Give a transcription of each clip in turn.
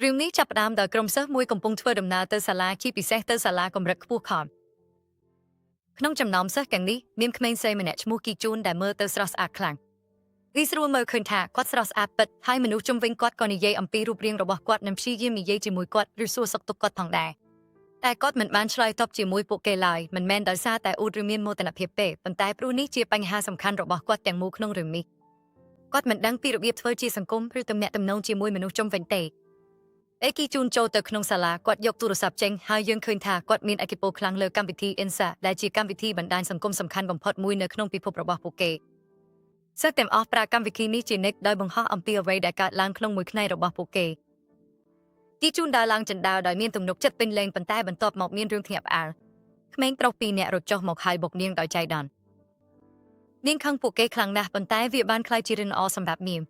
រឿងនេះចាប់ផ្ដើមដោយក្រុមសិស្សមួយកំពុងធ្វើដំណើរទៅសាលាជាពិសេសទៅសាលាកម្រិតខ្ពស់ខំក្នុងចំណោមសិស្សទាំងនេះមានក្មេងស្រីម្នាក់ឈ្មោះគីជូនដែលមើលទៅស្រស់ស្អាតខ្លាំងគេស្រួលមើលឃើញថាគាត់ស្រស់ស្អាតពិតហើយមនុស្សជុំវិញគាត់ក៏និយាយអំពីរូបរាងរបស់គាត់និងព្យាយាមនិយាយជាមួយគាត់ឬសួរសុខទុក្ខគាត់ផងដែរតែគាត់មិនបានឆ្លើយតបជាមួយពួកគេឡើយមិនមែនដោយសារតែអួតឬមានមោទនភាពទេប៉ុន្តែព្រោះនេះជាបញ្ហាសំខាន់របស់គាត់ទាំងមូលក្នុងរឿងនេះគាត់មិនដឹងពីរបៀបធ្វើជាសង្គមឬទំនាក់ទំនងជាមួយមនុស្សជុំវិញទេ អេគីជូនចូលទៅក្នុងសាលាគាត់យកទូរស័ព្ទចេញហើយយើងឃើញថាគាត់មានឥទ្ធិពលខ្លាំងលើកម្មវិធី Insta ដែលជាកម្មវិធីបណ្ដាញសង្គមសំខាន់បំផុតមួយនៅក្នុងពិភពរបស់ពួកគេសិស្សទាំងអស់ប្រើកម្មវិធីនេះជានិច្ចដោយបង្ហោះអំពីអ្វីដែលកើតឡើងក្នុងមួយថ្ងៃរបស់ពួកគេទីជូនដើរឡើងជណ្ដើរដោយមានទំនុកចិត្តពេញលេញប៉ុន្តែបន្ទាប់មកមានរឿងភ្ញាក់ផ្អើលក្មេងប្រុសពីរនាក់រត់ចុះមកហើយបុកនាងដោយចៃដន្យនាងខឹងពួកគេខ្លាំងណាស់ប៉ុន្តែវាបានក្លាយជារឿងល្អសម្រាប់នាង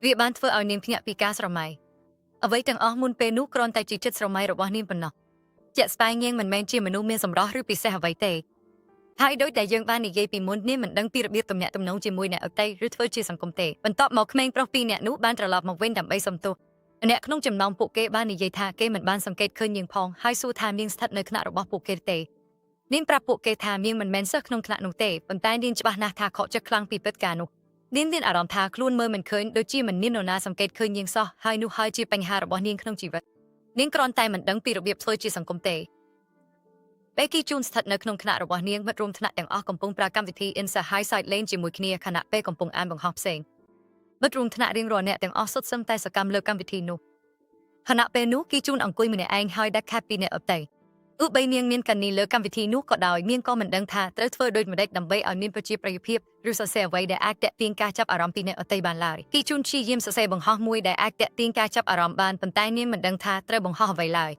វាបានធ្វើឲ្យនាងភ្ញាក់ពីការស្រមៃ អ្វីទាំងអស់មុនពេលនោះគ្រាន់តែជាចិត្តស្រមៃរបស់នាងប៉ុណ្ណោះជាក់ស្ដែងនាងមិនមែនជាមនុស្សមានសម្រស់ឬពិសេសអ្វីទេហើយដូចដែលយើងបាននិយាយពីមុននាងមិនដឹងពីរបៀបទំនាក់ទំនងជាមួយអ្នកដទៃឬធ្វើជាសង្គមទេបន្ទាប់មកក្មេងប្រុសពីរនាក់នោះបានត្រឡប់មកវិញដើម្បីសុំទោសអ្នកក្នុងចំណោមពួកគេបាននិយាយថាគេមិនបានសង្កេតឃើញនាងផងហើយសួរថានាងស្ថិតនៅថ្នាក់របស់ពួកគេទេនាងប្រាប់ពួកគេថានាងមិនមែនសិស្សក្នុងថ្នាក់នោះទេប៉ុន្តែនាងច្បាស់ណាស់ថាខកចិត្តខ្លាំងពីព្រឹត្តិការណ៍នោះ នាងមានអារម្មណ៍ថាខ្លួនមើលមិនឃើញដូចជាមិនមាននរណាសង្កេតឃើញនាងសោះហើយនោះហើយជាបញ្ហារបស់នាងក្នុងជីវិតនាងគ្រាន់តែមិនដឹងពីរបៀបធ្វើជាសង្គមទេពេលគីជូនស្ថិតនៅក្នុងថ្នាក់របស់នាងមិត្តរួមថ្នាក់ទាំងអស់កំពុងប្រើកម្មវិធី Insta High Side Lane ជាមួយគ្នាខណៈពេលកំពុងអានបង្ហោះផ្សេងមិត្តរួមថ្នាក់រៀងរាល់អ្នកទាំងអស់សុទ្ធសឹងតែសកម្មលើកម្មវិធីនោះខណៈពេលនោះគីជូនអង្គុយម្នាក់ឯងហើយដាច់ខាតពីអ្នកដទៃទោះបីនាងមានកណីលើកម្មវិធីនោះក៏ដោយនាងក៏មិនដឹងថាត្រូវធ្វើដូចម្តេចដើម្បីឲ្យមានប្រជាប្រិយភាពឬសរសេរអ្វីដែលអាចទាក់ទាញការចាប់អារម្មណ៍ពីអ្នកដទៃបានឡើយគីជូនព្យាយាមសរសេរបង្ហោះមួយដែលអាចទាក់ទាញការចាប់អារម្មណ៍បានប៉ុន្តែនាងមិនដឹងថាត្រូវបង្ហោះអ្វីឡើយ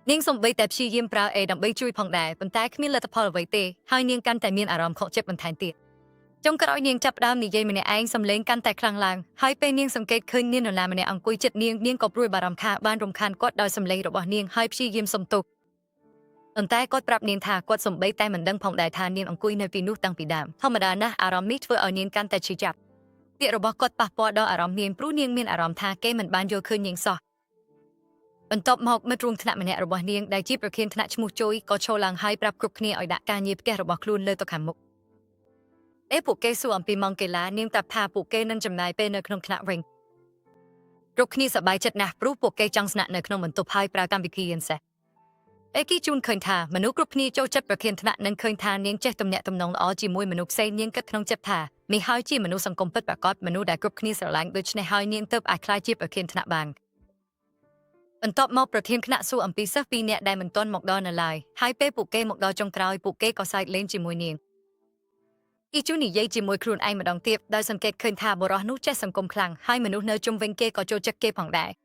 នាងសូម្បីតែព្យាយាមប្រើអេដើម្បីជួយផងដែរប៉ុន្តែគ្មានលទ្ធផលអ្វីទេហើយនាងកាន់តែមានអារម្មណ៍ខកចិត្តបន្ថែមទៀតចុងក្រោយនាងចាប់ផ្ដើមនិយាយម្នាក់ឯងសំឡេងកាន់តែខ្លាំងឡើងហើយពេលនាងសង្កេតឃើញនាងនរណាម្នាក់អង្គុយជិតនាងនាងក៏ព្រួយបារម្ភថាបានរំខានគាត់ដោយសំឡេងរបស់នាងហើយព្យាយាមសុំទោស ប៉ុន្តែគាត់ប្រាប់នាងថាគាត់សំបីតែមិនដឹងផងដែរថានាងអង្គុយនៅទីនោះតាំងពីដើមធម្មតាណាស់អារម្មណ៍នេះធ្វើឲ្យនាងកាន់តែឈឺចាប់ពាក្យរបស់គាត់ប៉ះពាល់ដល់អារម្មណ៍នាងព្រោះនាងមានអារម្មណ៍ថាគេមិនបានយល់ឃើញនាងសោះបន្ទាប់មកមិត្តរួមថ្នាក់ម្នាក់របស់នាងដែលជាប្រធានថ្នាក់ឈ្មោះជុយក៏ឈរឡើងហើយប្រាប់គ្រប់គ្នាឲ្យដាក់ការងារផ្ទះរបស់ខ្លួនលើតុខាងមុខពេលពួកគេសួរអំពីម៉ោងកីឡានាងប្រាប់ថាពួកគេនឹងចំណាយពេលនៅក្នុងថ្នាក់វិញគ្រប់គ្នាសប្បាយចិត្តណាស់ព្រោះពួកគេចង់ស្នាក់នៅក្នុងបន្ទប់ហើយប្រើកម្មវិធី Insta អេគីជូនឃើញថាមនុស្សគ្រប់គ្នាចូលចិត្តប្រធានថ្នាក់និងឃើញថានាងចេះទំនាក់ទំនងល្អជាមួយមនុស្សផ្សេងនាងគិតក្នុងចិត្តថានេះហើយជាមនុស្សសង្គមពិតប្រាកដមនុស្សដែលគ្រប់គ្នាស្រឡាញ់ដូច្នេះហើយនាងទើបអាចក្លាយជាប្រធានថ្នាក់បានបន្ទាប់មកប្រធានថ្នាក់សួរអំពីសិស្សពីរនាក់ដែលមិនទាន់មកដល់នៅឡើយហើយពេលពួកគេមកដល់ចុងក្រោយពួកគេក៏សើចលេងជាមួយនាងអ៊ីជូននិយាយជាមួយខ្លួនឯងម្ដងទៀតដោយសង្កេតឃើញថាបុរសនោះចេះសង្គមខ្លាំងហើយមនុស្សនៅជុំវិញគេក៏ចូលចិត្តគេផងដែរ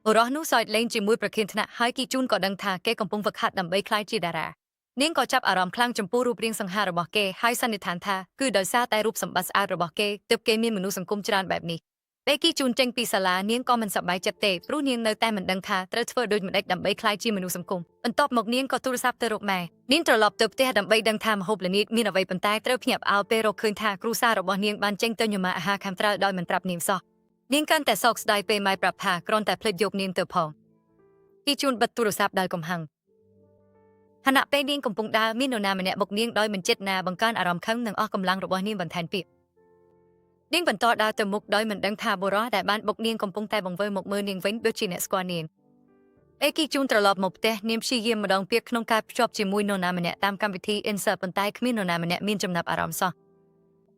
បុរសនោះសើចលេងជាមួយប្រធានថ្នាក់ហើយគីជូនក៏ដឹងថាគេកំពុងហ្វឹកហាត់ដើម្បីក្លាយជាតារានាងក៏ចាប់អារម្មណ៍ខ្លាំងចំពោះរូបរាងសង្ហារបស់គេហើយសន្និដ្ឋានថាគឺដោយសារតែរូបសម្បត្តិស្អាតរបស់គេទើបគេមានមនុស្សសង្គមច្រើនបែបនេះពេលគីជូនចេញពីសាលានាងក៏មិនសប្បាយចិត្តទេព្រោះនាងនៅតែមិនដឹងថាត្រូវធ្វើដូចម្តេចដើម្បីក្លាយជាមនុស្សសង្គមបន្ទាប់មកនាងក៏ទូរស័ព្ទទៅរកម៉ែនាងត្រឡប់ទៅផ្ទះដើម្បីដឹងថាម្ហូបល្ងាចមានអ្វីប៉ុន្តែត្រូវភ្ញាក់ផ្អើលពេលរកឃើញថាគ្រួសាររបស់នាងបានចេញទៅញ៉ាំអាហារខាងក្រៅដោយមិនប្រាប់នាងសោះ នាងកាន់តែសោកស្ដាយពេលម៉ែប្រាប់ថាគ្រាន់តែភ្លេចយកនាងទៅផងគីជូនបិទទូរស័ព្ទដោយកំហឹងខណៈពេលនាងកំពុងដើរមាននរណាម្នាក់បុកនាងដោយមិនចិត្តណាបង្កើនអារម្មណ៍ខឹងនិងអស់កម្លាំងរបស់នាងបន្ថែមទៀតនាងបន្តដើរទៅមុខដោយមិនដឹងថាបុរសដែលបានបុកនាងកំពុងតែបង្វិលមកមើលនាងវិញដូចជាអ្នកស្គាល់នាងពេលគីជូនត្រឡប់មកផ្ទះនាងព្យាយាមម្ដងទៀតក្នុងការភ្ជាប់ជាមួយនរណាម្នាក់តាមកម្មវិធី Insta ប៉ុន្តែគ្មាននរណាម្នាក់មានចំណាប់អារម្មណ៍សោះ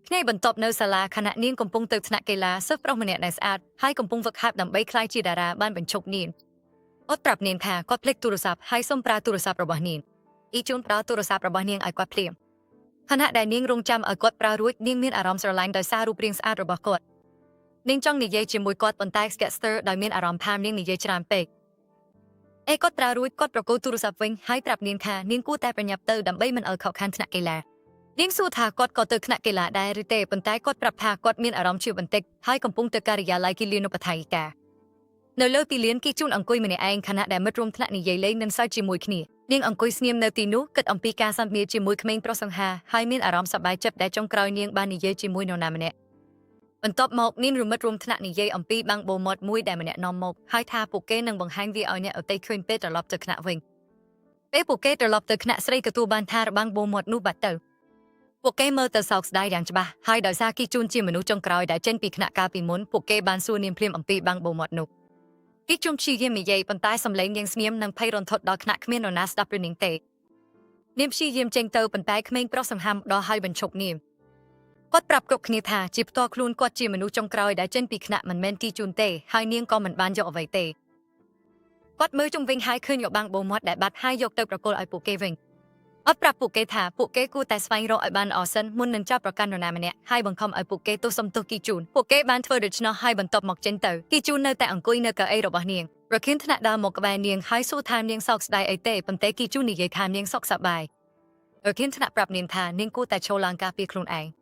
ថ្ងៃបន្ទាប់នៅសាលាខណៈនាងកំពុងទៅថ្នាក់កីឡាសិស្សប្រុសម្នាក់ដែលស្អាតហើយកំពុងហ្វឹកហាត់ដើម្បីក្លាយជាតារាបានបញ្ឈប់នាងគាត់ប្រាប់នាងថាគាត់ភ្លេចទូរស័ព្ទហើយសូមប្រើទូរស័ព្ទរបស់នាងអ៊ីជូនប្រើទូរស័ព្ទរបស់នាងឲ្យគាត់ភ្លាមខណៈដែលនាងរងចាំឲ្យគាត់ប្រើរួចនាងមានអារម្មណ៍ស្រឡាញ់ដោយសាររូបរាងស្អាតរបស់គាត់នាងចង់និយាយជាមួយគាត់ប៉ុន្តែ Sketster ដោយមានអារម្មណ៍ថានាងនិយាយច្រើនពេកអេគាត់ប្រើរួចគាត់ប្រគល់ទូរស័ព្ទវិញហើយប្រាប់នាងថានាងគួរតែប្រញាប់ទៅដើម្បីមិនឲ្យខកខានថ្នាក់កីឡា នាងសួរថាគាត់ក៏ទៅថ្នាក់កីឡាដែរឬទេប៉ុន្តែគាត់ប្រាប់ថាគាត់មានអារម្មណ៍ឈឺបន្តិចហើយកំពុងទៅការិយាល័យគិលានុបដ្ឋាយិកានៅលើទីលានគេជូនអង្គុយម្នាក់ឯងខណៈដែលមិត្តរួមថ្នាក់និយាយលេងនិងសើចជាមួយគ្នានាងអង្គុយស្ងៀមនៅទីនោះគិតអំពីការសន្ទនាជាមួយក្មេងប្រុសសង្ហាហើយមានអារម្មណ៍សប្បាយចិត្តដែលចុងក្រោយនាងបាននិយាយជាមួយនរណាម្នាក់ បន្ទាប់មកនាងរមិតរួមថ្នាក់និយាយអំពីបាំងបូមាត់មួយដែលម្នាក់នាំមកហើយថាពួកគេនឹងបង្ហាញវាឲ្យអ្នកដទៃឃើញពេលត្រឡប់ទៅថ្នាក់វិញពេលពួកគេត្រឡប់ទៅថ្នាក់ស្រីទទួលបានថារបាំងបូមាត់នោះបាត់ទៅពួកគេមើលទៅសោកស្ដាយយ៉ាងច្បាស់ហើយដោយសារគីជូនជាមនុស្សចុងក្រោយដែលចេញពីថ្នាក់កាលពីមុនពួកគេបានសួរនាងភ្លាមអំពីបាំងបូមាត់នោះគីជូនព្យាយាមនិយាយប៉ុន្តែសំឡេងនាងស្ងៀមនិងភ័យរន្ធត់ដល់ថ្នាក់គ្មាននរណាស្ដាប់ឬនាងទេនាងព្យាយាមចេញទៅប៉ុន្តែក្មេងប្រុសសង្ហាមដល់ហើយបញ្ឈប់នាងគាត់ប្រាប់គ្រប់គ្នាថាជាផ្ទាល់ខ្លួនគាត់ជាមនុស្សចុងក្រោយដែលចេញពីថ្នាក់មិនមែនទីជូនទេហើយនាងក៏មិនបានយកអ្វីទេគាត់មើលជុំវិញហើយឃើញរបាំងបូមាត់ដែលបាត់ហើយយកទៅប្រគល់ឲ្យពួកគេវិញអត់ប្រាប់ពួកគេថាពួកគេគួរតែស្វែងរកឲ្យបានល្អសិនមុននឹងចាប់ប្រកាន់នរណាម្នាក់ហើយបង្ខំឲ្យពួកគេទោះសុំទោសគីជូនពួកគេបានធ្វើដូច្នោះហើយបន្ទាប់មកចេញទៅគីជូននៅតែអង្គុយនៅកៅអីរបស់នាងប្រធានថ្នាក់ដើរមកក្បែរនាងហើយសួរថានាងសោកស្ដាយអីទេប៉ុន្តែគីជូននិយាយថានាងសុខសប្បាយប្រធានថ្នាក់ប្រាប់នាងថានាងគួរតែឈរឡើងការពារខ្លួនឯង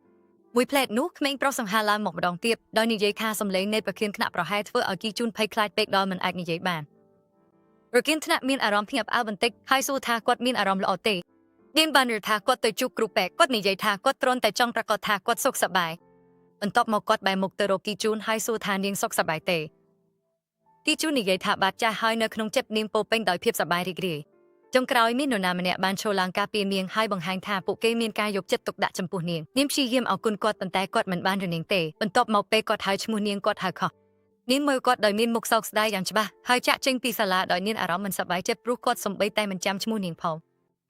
មួយផ្លែតនោះក្មេងប្រុសសង្ហាឡើងមកម្ដងទៀតដោយនិយាយថាសំឡេងនៃប្រធានថ្នាក់ប្រហែលធ្វើឲ្យគីជូនភ័យខ្លាចពេកដល់មិនអាចនិយាយបានប្រធានថ្នាក់មានអារម្មណ៍ភ្ញាក់ផ្អើលបន្តិចហើយសួរថាគាត់មានអារម្មណ៍ល្អទេនាងបានរៀបថាគាត់ទៅជួបគ្រូពេទ្យគាត់និយាយថាគាត់ទ្រាំតែចង់ប្រកាសថាគាត់សុខសប្បាយបន្ទាប់មកគាត់បែរមុខទៅរកគីជូនហើយសួរថានាងសុខសប្បាយទេគីជូននិយាយថាបាទចាស់ហើយនៅក្នុងចិត្តនាងពោពេញដោយភាពសប្បាយរីករាយចុងក្រោយមាននរណាម្នាក់បានឈរឡើងការពារនាងហើយបង្ហាញថាពួកគេមានការយកចិត្តទុកដាក់ចំពោះនាងនាងព្យាយាមអរគុណគាត់ប៉ុន្តែគាត់មិនបានរនាងទេបន្ទាប់មកពេលគាត់ហៅឈ្មោះនាងគាត់ហៅខុសនាងមើលគាត់ដោយមានមុខសោកស្ដាយយ៉ាងច្បាស់ហើយចាក់ចេញពីសាលាដោយមានអារម្មណ៍មិនសប្បាយចិត្តព្រោះគាត់សំបីតែមិនចាំឈ្មោះនាងផ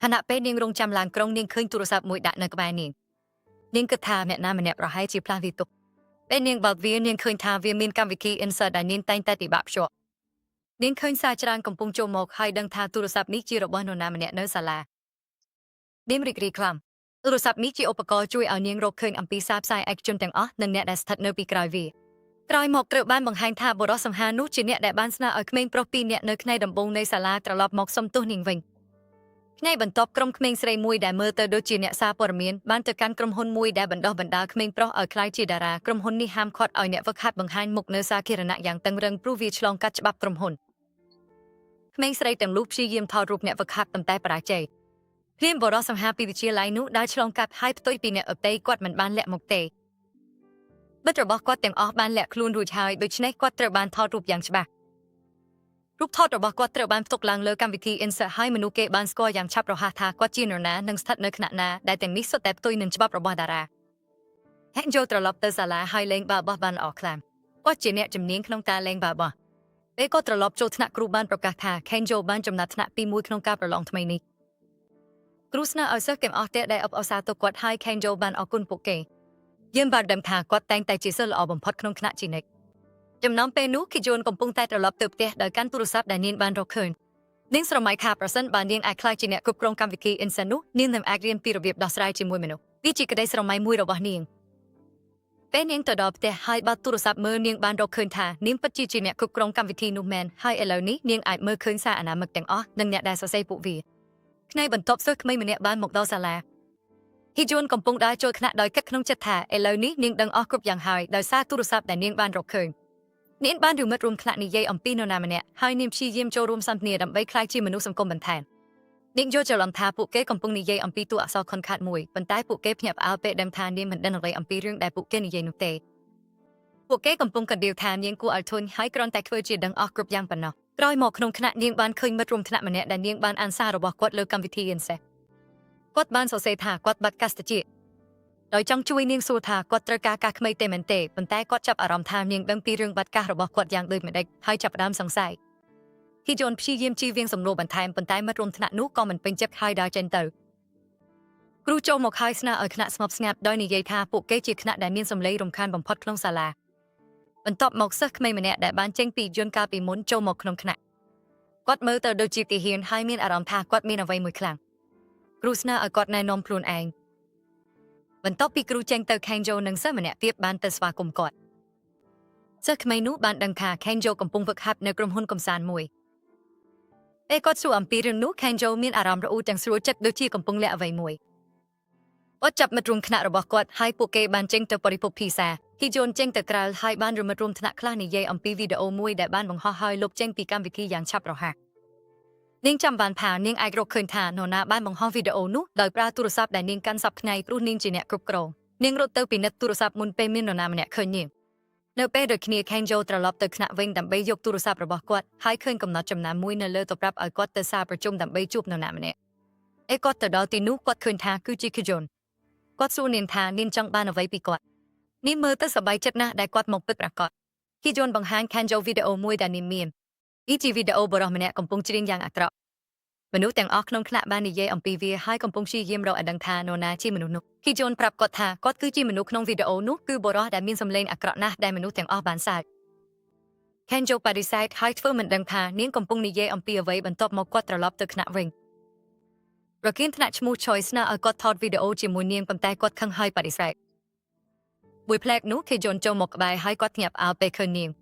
ងខណៈពេលនាងរងចាំឡើងក្រុងនាងឃើញទូរស័ព្ទមួយដាក់នៅក្បែរនាងនាងគិតថាអ្នកណាម្នាក់ប្រហែលជាផ្លាស់វាទុកពេលនាងបើកវានាងឃើញថាវាមានកម្មវិធី insert ដែលនាងតែងតែពិបាកភ្ជាប់នាងឃើញសារច្រើនកំពុងចូលមកហើយដឹងថាទូរស័ព្ទនេះជារបស់នរណាម្នាក់នៅសាលានាងរីករាយខ្លាំងទូរស័ព្ទនេះជាឧបករណ៍ជួយឲ្យនាងរកឃើញអំពីសារផ្សាយឯកជនទាំងអស់និងអ្នកដែលស្ថិតនៅពីក្រោយវាក្រោយមកត្រូវបានបង្ហាញថាបុរសសង្ហានោះជាអ្នកដែលបានស្នើឲ្យក្មេងប្រុសពីរនាក់នៅថ្ងៃដំបូងនៃសាលាត្រឡប់មកសុំទោសនាងវិញថ្ងៃបន្ទាប់ក្រុមក្មេងស្រីមួយដែលមើលទៅដូចជាអ្នកសារព័ត៌មានបានទៅកាន់ក្រុមហ៊ុនមួយដែលបណ្ដុះបណ្ដាលក្មេងប្រុសឲ្យក្លាយជាតារាក្រុមហ៊ុននេះហាមឃាត់ឲ្យអ្នកហ្វឹកហាត់បង្ហាញមុខនៅសាធារណៈយ៉ាងតឹងរឹងព្រោះវាឆ្លងកាត់ច្បាប់ក្រុមហ៊ុនក្មេងស្រីទាំងនោះព្យាយាមថតរូបអ្នកហ្វឹកហាត់ប៉ុន្តែបរាជ័យភ្លាមបុរសសង្ហាពីវិទ្យាល័យនោះដើរឆ្លងកាត់ហើយផ្ទុយពីអ្នកអតីគាត់មិនបានលាក់មុខទេមិត្តរបស់គាត់ទាំងអស់បានលាក់ខ្លួនរួចហើយដូច្នេះគាត់ត្រូវបានថតរូបយ៉ាងច្បាស់រូបថតរបស់គាត់ត្រូវបានផ្ទុកឡើងលើកម្មវិធី Insert ហើយមនុស្សគេបានស្គាល់យ៉ាងឆាប់រហ័សថាគាត់ជានរណានិងស្ថិតនៅថ្នាក់ណាដែលទាំងនេះសុទ្ធតែផ្ទុយនឹងច្បាប់របស់តារាហេងចូលត្រឡប់ទៅសាលាហើយលេងបាល់បោះបានល្អខ្លាំងគាត់ជាអ្នកជំនាញក្នុងការលេងបាល់បោះពេលគាត់ត្រឡប់ចូលថ្នាក់គ្រូបានប្រកាសថា Kenjo បានចំណាត់ថ្នាក់ទី1ក្នុងការប្រឡងថ្មីនេះគ្រូស្នើឲ្យសិស្សទាំងអស់ដែលអបអរសាទរគាត់ហើយ Kenjo បានអរគុណពួកគេយើងបានដឹងថាគាត់តែងតែជាសិស្សល្អបំផុតក្នុងថ្នាក់ជានិច្ចចំណោមពេលនោះគីជូនកំពុងតែត្រឡប់ទៅផ្ទះដោយកាន់ទូរស័ព្ទដែលនាងបានរកឃើញនាងស្រមៃថាប្រសិនបើនាងអាចក្លាយជាអ្នកគ្រប់គ្រងកម្មវិធី Insert នោះនាងនឹងអាចរៀនពីរបៀបដោះស្រាយជាមួយមនុស្សវាជាក្តីស្រមៃមួយរបស់នាងពេលនាងទៅដល់ផ្ទះហើយបើកទូរស័ព្ទមើលនាងបានរកឃើញថានាងពិតជាជាអ្នកគ្រប់គ្រងកម្មវិធីនោះមែនហើយឥឡូវនេះនាងអាចមើលឃើញសារអនាមិកទាំងអស់និងអ្នកដែលសរសេរពួកវាថ្ងៃបន្ទាប់សិស្សក្មេងម្នាក់បានមកដល់សាលាហ៊ីជូនកំពុងដើរចូលថ្នាក់ដោយគិតក្នុងចិត្តថាឥឡូវនេះនាងដឹងអស់គ្រប់យ៉ាងហើយដោយសារទូរស័ព្ទដែលនាងបានរកឃើញនាងបានរួមមិត្តរួមថ្នាក់និយាយអំពីនរណាម្នាក់ហើយនាងព្យាយាមចូលរួមសន្ទនាដើម្បីក្លាយជាមនុស្សសង្គមបន្ថែមនាងយល់ច្រឡំថាពួកគេកំពុងនិយាយអំពីតួអក្សរខុនខាតមួយប៉ុន្តែពួកគេភ្ញាក់ផ្អើលពេលដឹងថានាងមិនដឹងអ្វីអំពីរឿងដែលពួកគេនិយាយនោះទេពួកគេកំពុងកណ្ដៀវថានាងគួរឲ្យធុញហើយគ្រាន់តែធ្វើជាដឹងអស់គ្រប់យ៉ាងប៉ុណ្ណោះក្រោយមកក្នុងថ្នាក់នាងបានឃើញមិត្តរួមថ្នាក់ម្នាក់ដែលនាងបានអានសាររបស់គាត់លើកម្មវិធី Insert គាត់បានសរសេរថាគាត់បាត់កាសតិចដោយចង់ជួយនាងសួរថាគាត់ត្រូវការកាសថ្មីទេមែនទេប៉ុន្តែគាត់ចាប់អារម្មណ៍ថានាងដឹងពីរឿងបាត់កាសរបស់គាត់យ៉ាងដូចម្តេចហើយចាប់ផ្ដើមសង្ស័យហ៊ីជូនព្យាយាមជៀសវាងសំណួរបន្ថែមប៉ុន្តែមិត្តរួមថ្នាក់នោះក៏មិនពេញចិត្តហើយដើរចេញទៅគ្រូចូលមកហើយស្នើឲ្យថ្នាក់ស្ងប់ស្ងាត់ដោយនិយាយថាពួកគេជាថ្នាក់ដែលមានសម្លេងរំខានបំផុតក្នុងសាលាបន្ទាប់មកសិស្សក្មេងម្នាក់ដែលបានចេញពីយន្តកាលពីមុនចូលមកក្នុងថ្នាក់គាត់មើលទៅដូចជាទាហានហើយមានអារម្មណ៍ថាគាត់មានអ្វីមួយខ្លាំងគ្រូស្នើឲ្យគាត់ណែនាំខ្លួនឯងបន្ទាប់ពីគ្រូចេញទៅ Kenjo និងសិស្សម្នាក់ទៀតបានទៅស្វាគមន៍គាត់សិស្សក្មេងនោះបានដឹងថា Kenjo កំពុងហ្វឹកហាត់នៅក្រុមហ៊ុនកំសាន្តមួយពេលគាត់សួរអំពីរឿងនោះ Kenjo មានអារម្មណ៍រអ៊ូទាំងស្រួលចិត្តដូចជាកំពុងលាក់អ្វីមួយគាត់ចាប់មិត្តរួមថ្នាក់របស់គាត់ហើយពួកគេបានចេញទៅបរិភោគភីសាហ៊ីជូនចេញទៅក្រៅហើយបានរមិត្តរួមថ្នាក់ខ្លះនិយាយអំពីវីដេអូមួយដែលបានបង្ហោះហើយលុបចេញពីកម្មវិធីយ៉ាងឆាប់រហ័សនាងចាំបានថានាងអាចរកឃើញថានរណាបានបង្ហោះវីដេអូនោះដោយប្រើទូរស័ព្ទដែលនាងកាន់សព្វថ្ងៃព្រោះនាងជាអ្នកគ្រប់គ្រងនាងរត់ទៅពិនិត្យទូរស័ព្ទមុនពេលមាននរណាម្នាក់ឃើញនាង។ នៅពេលដូចគ្នា Kenjo ត្រឡប់ទៅថ្នាក់វិញដើម្បីយកទូរស័ព្ទរបស់គាត់ហើយឃើញកំណត់ចំណាំមួយនៅលើតុប្រាប់ឲ្យគាត់ទៅសាលប្រជុំដើម្បីជួបនរណាម្នាក់ឯគាត់ទៅដល់ទីនោះគាត់ឃើញថាគឺជាខជុនគាត់សួរនាងថានាងចង់បានអ្វីពីគាត់នាងមើលទៅសប្បាយចិត្តណាស់ដែលគាត់មកពិតប្រាកដគីជុនបង្ហាញ Kenjo វីដេអូមួយដែលនាងមាននេះជាវីដេអូបុរសម្នាក់កំពុងច្រៀងយ៉ាងអាក្រក់មនុស្សទាំងអស់ក្នុងថ្នាក់បាននិយាយអំពីវាហើយកំពុងព្យាយាមរកឲ្យដឹងថានរណាជាមនុស្សនោះគីជុនប្រាប់គាត់ថាគាត់គឺជាមនុស្សក្នុងវីដេអូនោះគឺបុរសដែលមានសម្លេងអាក្រក់ណាស់ដែលមនុស្សទាំងអស់បានសើច Kenjo បដិសេធហើយធ្វើមិនដឹងថានាងកំពុងនិយាយអំពីអ្វីបន្ទាប់មកគាត់ត្រឡប់ទៅថ្នាក់វិញប្រធានថ្នាក់ឈ្មោះ Choi ស្នើឲ្យគាត់ថតវីដេអូជាមួយនាងប៉ុន្តែគាត់ខឹងហើយបដិសេធមួយផ្លែកនោះគេយន្តចូលមកក្បែរហើយគាត់ភ្ញាក់ផ្អើលពេលឃើញនាង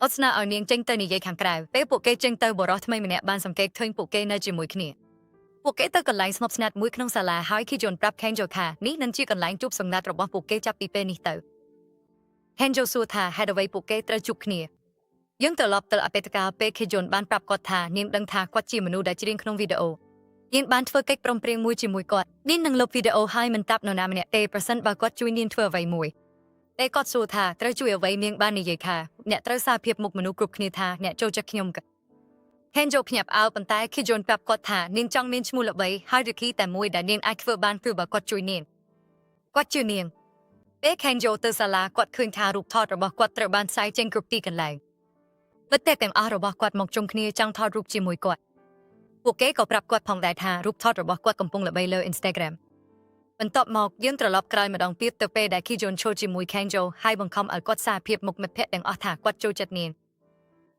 អត់ស្នើឲ្យនាងចេញទៅនិយាយខាងក្រៅពេលពួកគេចេញទៅបុរសថ្មីម្នាក់បានសង្កេតឃើញពួកគេនៅជាមួយគ្នាពួកគេទៅកន្លែងស្ងប់ស្ងាត់មួយក្នុងសាលាហើយគេយន្តប្រាប់ Kenjo ថានេះនឹងជាកន្លែងជួបសម្ងាត់របស់ពួកគេចាប់ពីពេលនេះទៅ Kenjo សួរថាហេតុអ្វីពួកគេត្រូវជួបគ្នាយើងត្រឡប់ទៅអតីតកាលពេលខេជុនបានប្រាប់គាត់ថានាងដឹងថាគាត់ជាមនុស្សដែលច្រៀងក្នុងវីដេអូនាងបានធ្វើកិច្ចព្រមព្រៀងមួយជាមួយគាត់នាងនឹងលុបវីដេអូហើយមិនតាប់នរណាម្នាក់ទេប្រសិនបើគាត់ជួយនាងធ្វើអ្វីមួយតែគាត់សួរថាត្រូវជួយអ្វីនាងបាននិយាយថាអ្នកត្រូវសារភាពមុខមនុស្សគ្រប់គ្នាថាអ្នកចូលចិត្តខ្ញុំហេនជូភ្ញាក់ផ្អើលប៉ុន្តែខេជុនប្រាប់គាត់ថានាងចង់មានឈ្មោះល្បីហើយវិធីតែមួយដែលនាងអាចធ្វើបានគឺបើគាត់ជួយនាងគាត់ជឿនាងពេលខេនជូទៅសាលាគាត់ឃើញថារូបថតរបស់គាត់ត្រូវបានផ្សាយចេញគ្រប់ទីកន្លែងមិត្តភក្តិទាំងអស់របស់គាត់មកជុំគ្នាចង់ថតរូបជាមួយគាត់ពួកគេក៏ប្រាប់គាត់ផងដែរថារូបថតរបស់គាត់កំពុងល្បីលើ Instagram បន្ទាប់មកយើងត្រឡប់ក្រោយម្ដងទៀតទៅពេលដែល Kijun ឈរជាមួយ Kenjo ហើយបង្ខំឲ្យគាត់សារភាពមុខមិត្តភក្តិទាំងអស់ថាគាត់ចូលចិត្តនាង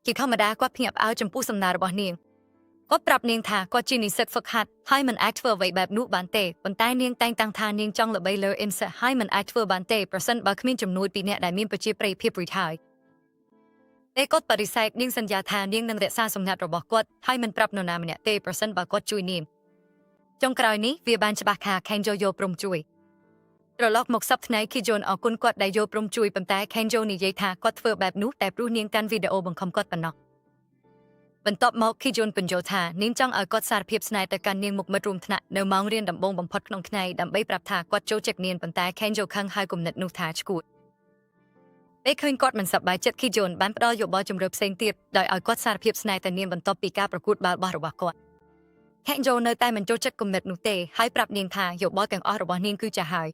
ជាធម្មតាគាត់ភ្ញាក់ផ្អើលចំពោះសំណើរបស់នាងគាត់ប្រាប់នាងថាគាត់ជានិស្សិតហ្វឹកហាត់ហើយមិនអាចធ្វើអ្វីបែបនោះបានទេប៉ុន្តែនាងតែងតាំងថានាងចង់ល្បីលើ Insta ហើយមិនអាចធ្វើបានទេប្រសិនបើគ្មានជំនួយពីអ្នកដែលមានប្រជាប្រិយភាពរួចហើយតែគាត់បដិសេធនាងសន្យាថានាងនឹងរក្សាសម្ងាត់របស់គាត់ហើយមិនប្រាប់នរណាម្នាក់ទេប្រសិនបើគាត់ជួយនាងចុងក្រោយនេះវាបានច្បាស់ថា Kenjo យល់ព្រមជួយត្រឡប់មកសប្តាហ៍ថ្ងៃ Kijun អរគុណគាត់ដែលយល់ព្រមជួយប៉ុន្តែ Kenjo និយាយថាគាត់ធ្វើបែបនោះតែព្រោះនាងកាន់វីដេអូបង្ខំគាត់ប៉ុណ្ណោះបន្ទាប់មក Kijun ពន្យល់ថានាងចង់ឲ្យគាត់សារភាពស្នេហ៍ទៅកាន់នាងមុខមិត្តរួមថ្នាក់នៅម៉ោងរៀនដំបូងបំផុតក្នុងថ្ងៃដើម្បីប្រាប់ថាគាត់ចូលចិត្តនាងប៉ុន្តែ Kenjo ខឹងហើយគំនិតនោះថាឈួតពេលឃើញគាត់មិនសប្បាយចិត្ត Kijun បានផ្ដល់យោបល់ជំរឿផ្សេងទៀតដោយឲ្យគាត់សារភាពស្នេហ៍ទៅនាងបន្ទាប់ពីការប្រកួតបាល់បោះរបស់គាត់ Kenjo នៅតែមិនចូលចិត្តគំនិតនោះទេហើយប្រាប់នាងថាយោបល់ទាំងអស់របស់នាងគឺចាស់ហើ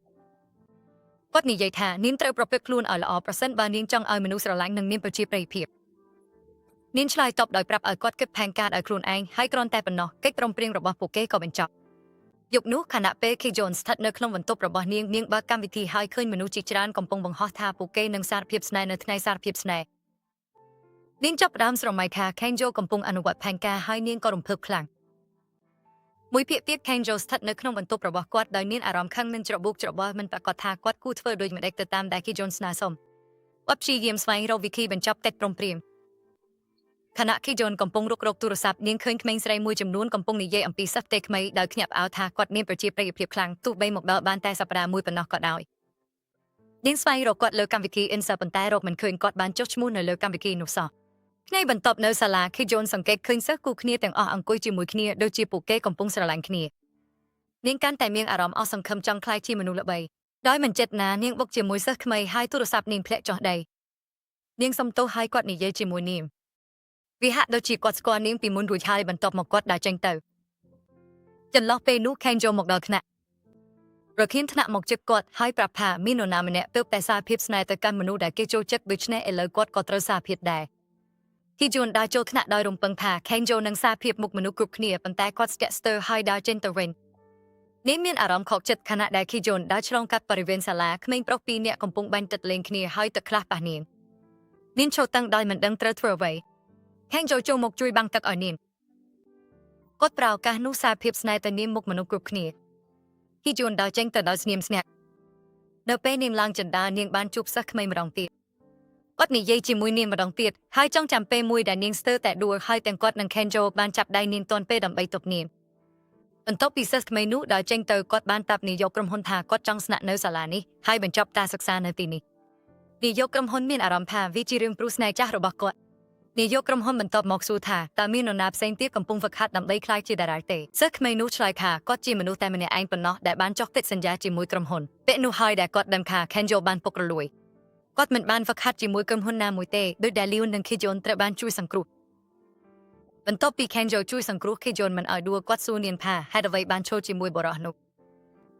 យគាត់និយាយថានាងត្រូវប្រព្រឹត្តខ្លួនឲ្យល្អប្រសិនបើនាងចង់ឲ្យមនុស្សស្រឡាញ់និងមានប្រជាប្រិយភាពនាងឆ្លើយតបដោយប្រាប់ឲ្យគាត់គិតផែនការឲ្យខ្លួនឯងហើយគ្រាន់តែប៉ុណ្ណោះកិច្ចព្រមព្រៀងរបស់ពួកគេក៏បញ្ចប់យប់នោះខណៈពេល Kijun ស្ថិតនៅក្នុងបន្ទប់របស់នាងនាងបើកកម្មវិធីហើយឃើញមនុស្សជាច្រើនកំពុងបង្ហោះថាពួកគេនឹងសារភាពស្នេហ៍នៅថ្ងៃសារភាពស្នេហ៍នាងចាប់ផ្ដើមស្រមៃថា Kenjo កំពុងអនុវត្តផែនការហើយនាងក៏រំភើបខ្លាំងមួយភាគទៀត Kenjo ស្ថិតនៅក្នុងបន្ទប់របស់គាត់ដោយមានអារម្មណ៍ខឹងនិងច្របូកច្របល់មិនប្រាកដថាគាត់គួរធ្វើដូចម្តេចទៅតាមដែល Kijun ស្នើសុំគាត់ព្យាយាមស្វែងរកវិធីបញ្ចប់កិច្ចព្រមព្រៀងខណៈ Kijun កំពុងរុករកទូរស័ព្ទនាងឃើញក្មេងស្រីមួយចំនួនកំពុងនិយាយអំពីសិស្សផ្ទៃក្មេងដោយភ្ញាក់ផ្អើលថាគាត់មានប្រជាប្រិយភាពខ្លាំងទោះបីមកដល់បានតែសប្តាហ៍មួយប៉ុណ្ណោះក៏ដោយនាងស្វែងរកគាត់លើកម្មវិធី Insta ប៉ុន្តែរកមិនឃើញគាត់បានចុះឈ្មោះនៅលើកម្មវិធីនោះសោះថ្ងៃបន្ទាប់នៅសាលា Kijun សង្កេតឃើញសិស្សគូគ្នាទាំងអស់អង្គុយជាមួយគ្នាដូចជាពួកគេកំពុងស្រឡាញ់គ្នានាងកាន់តែមានអារម្មណ៍អស់សង្ឃឹមចង់ក្លាយជាមនុស្សល្បីដោយមិនចិត្តណានាងបុកជាមួយសិស្សក្មេងហើយទូរស័ព្ទនាងធ្លាក់ចុះដីនាងសុំទោសហើយគាត់និយាយជាមួយនាងវាហាក់ដូចជាគាត់ស្គាល់នាងពីមុនរួចហើយបន្ទាប់មកគាត់ដើរចេញទៅចន្លោះពេលនោះ Kenjo មកដល់ថ្នាក់ប្រធានថ្នាក់មកជិបគាត់ហើយប្រាប់ថាមាននរណាម្នាក់ទើបតែសារភាពស្នេហ៍ទៅកាន់មនុស្សដែលគេចូលចិត្តដូច្នេះឥឡូវគាត់ក៏ត្រូវសារភាពដែរគីជូនដើរចូលថ្នាក់ដោយរំពឹងថា Kenjo នឹងសារភាពមុខមនុស្សគ្រប់គ្នាប៉ុន្តែគាត់ស្ទាក់ស្ទើរហើយដើរចេញទៅវិញនាងមានអារម្មណ៍ខកចិត្តខណៈដែល Kijun ដើរឆ្លងកាត់បរិវេណសាលាក្មេងប្រុសពីរនាក់កំពុងបាញ់ទឹកលេងគ្នាហើយទឹកខ្លះប៉ះនាងនាងឈរតឹងដោយមិនដឹងត្រូវធ្វើអ្វី Kenjo ចូលមកជួយបាំងទឹកឲ្យនាងគាត់ប្រើឱកាសនោះសារភាពស្នេហ៍ទៅនាងមុខមនុស្សគ្រប់គ្នា Kijun ដើរចេញទៅដោយស្ងៀមស្ងាត់នៅពេលនាងឡើងជណ្ដើរនាងបានជួបសិស្សក្មេងម្ដងទៀតគាត់និយាយជាមួយនាងម្ដងទៀតហើយចង់ចាំពេលមួយដែលនាងស្ទើរតែដួលហើយទាំងគាត់និង Kenjo បានចាប់ដៃនាងទាន់ពេលដើម្បីទប់នាងបន្ទាប់ពីសិស្សក្មេងនោះដើរចេញទៅគាត់បានប្រាប់នាយកក្រុមហ៊ុនថាគាត់ចង់ស្នាក់នៅសាលានេះហើយបញ្ចប់ការសិក្សានៅទីនេះនាយកក្រុមហ៊ុនមានអារម្មណ៍ថាវាជារឿងព្រោះស្នេហ៍ចាស់របស់គាត់នាយកក្រុមហ៊ុនបន្ទាប់មកសួរថាតើមាននរណាផ្សេងទៀតកំពុងហ្វឹកហាត់ដើម្បីក្លាយជាតារាទេសិស្សក្មេងនោះឆ្លើយថាគាត់ជាមនុស្សតែម្នាក់ឯងប៉ុណ្ណោះដែលបានចុះកិច្ចសន្យាជាមួយក្រុមហ៊ុនពេលនោះហើយដែលគាត់ដឹងថា Kenjo បានពុករលួយ គាត់មិនបានហ្វឹកហាត់ជាមួយក្រុមហ៊ុនណាមួយទេដោយដែលលីវនិងខេយ៉ុនត្រូវបានជួយសង្គ្រោះបន្ទាប់ពី Kenjo ជួយសង្គ្រោះខេយ៉ុនមិនឲ្យដួលគាត់សួរនាងថាហេតុអ្វីបានឈរជាមួយបុរសនោ